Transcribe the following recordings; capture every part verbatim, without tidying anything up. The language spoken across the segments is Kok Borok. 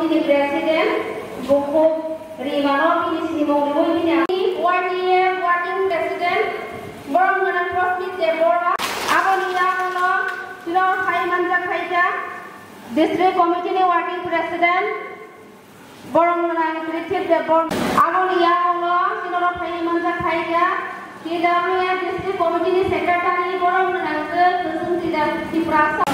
President, bukhuk rimano bini simung riwi bini Y T F Working President, borok gwnang Prosmit Debbarma. Aboni yagulo chwla phai manjak khaikha District Committee ni Working President, borok gwnang Prithip Debbarma. Aboni yagulo chwla phai manjak khaikha T W F District Committee ni Secretary borok gwnang Kwchwng Tiprasa.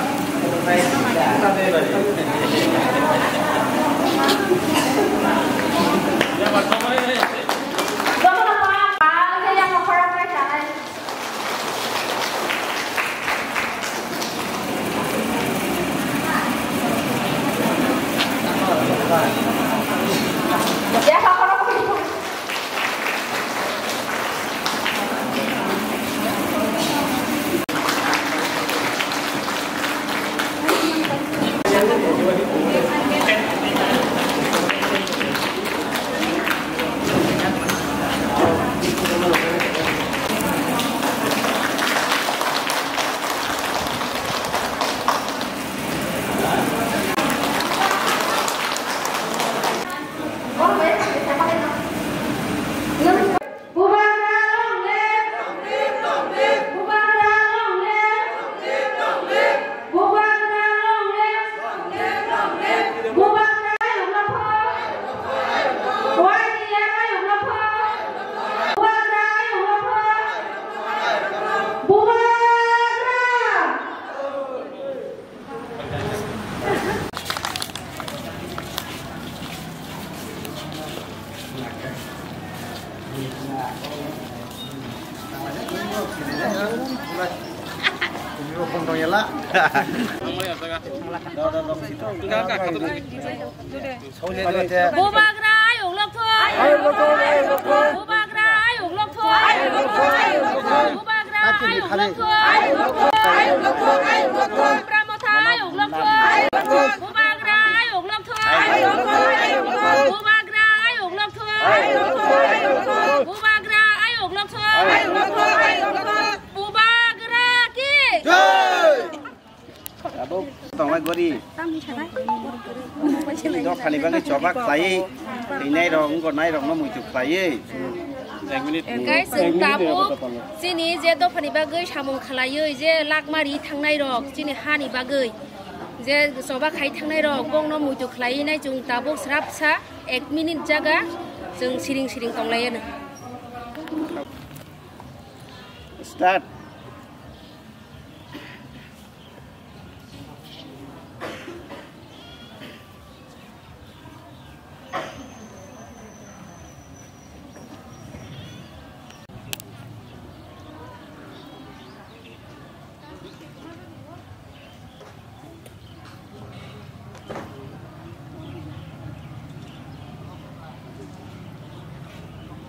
Bubagra ayuk lokthoi. Bubagra ayuk lokthoi. Bubagra ayuk lokthoi. Bubagra ayuk lokthoi. Bubagra motha ayuk lokthoi. Bubagra ayuk lokthoi. Bubagra ayuk lokthoi. Bubagra ayuk lokthoi. Bubagra ki. Abo tongnai gori. Dophani bagwi choba khlaiwi, thwinai rok, wngornai rokno muitu khlaiwi. Hwnkhe chwng tabuk chini je dophani bagwi samung khlaiwi je lakmari thangnai rok, chini hani bagwi je choba khai thangnai rok, bongno muitu khlaiwi nai chwng tabuk srapsa ek minute jaga chwng siring siring tonglaiyano. Start.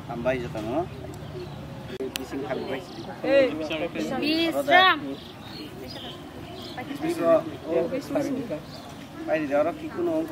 Hambai jotono. Bising khabu bai. Bisram. Bai di oro kikuno.